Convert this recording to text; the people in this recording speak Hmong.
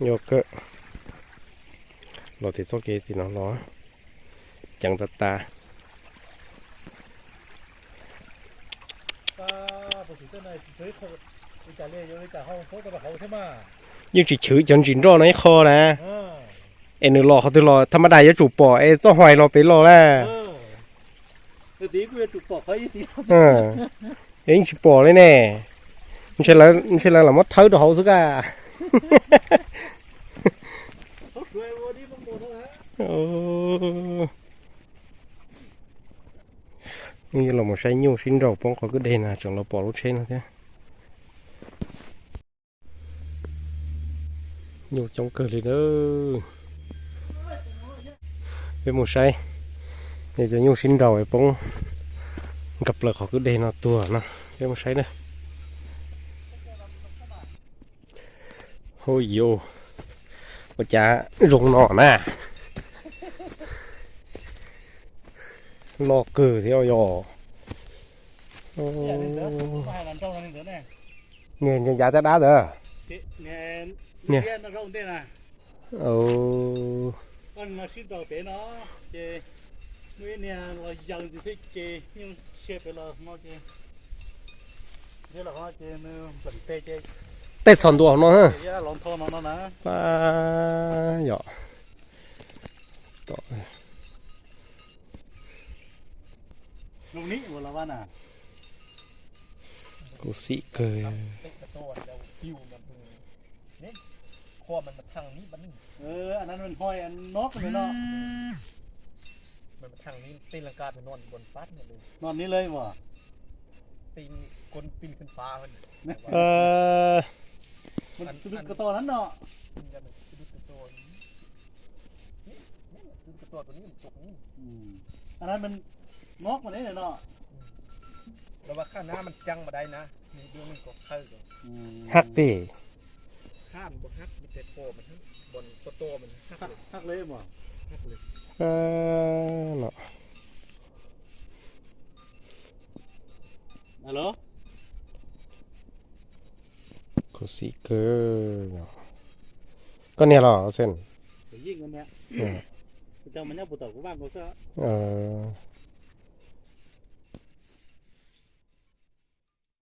Yuav kawm los tim txoj kev tim no los ceev tas tas. Yeej tsis chwv cov ntsis nroj no ib qho na. Es nws los qhov twg los thaj mab dais yuav tsum pom es txoj hais los pem los lawm. Es yeej tsis pom li ne. Ntshe lawv lam muab thawb rau hauv xwb kaj. Los mus saib nyuj sib nraus poob qhov kwj deg na, tseem los pom lub tsheb no thiab. Nyuj coob kawg li na. Peb mus saib, cov nyuj sib nraus poob nkag plaws qhov kwj deg no tuag no. Peb mus saib na. Hu yuv, ua cas zoo no na. Loj kawg thiab yog. Niag yav caj dab ntawd. Tej txhos ntua hauv no. Yog. Khuv xim kawg. Hab tes. Khuv xim kawg. Koj niag los xwb.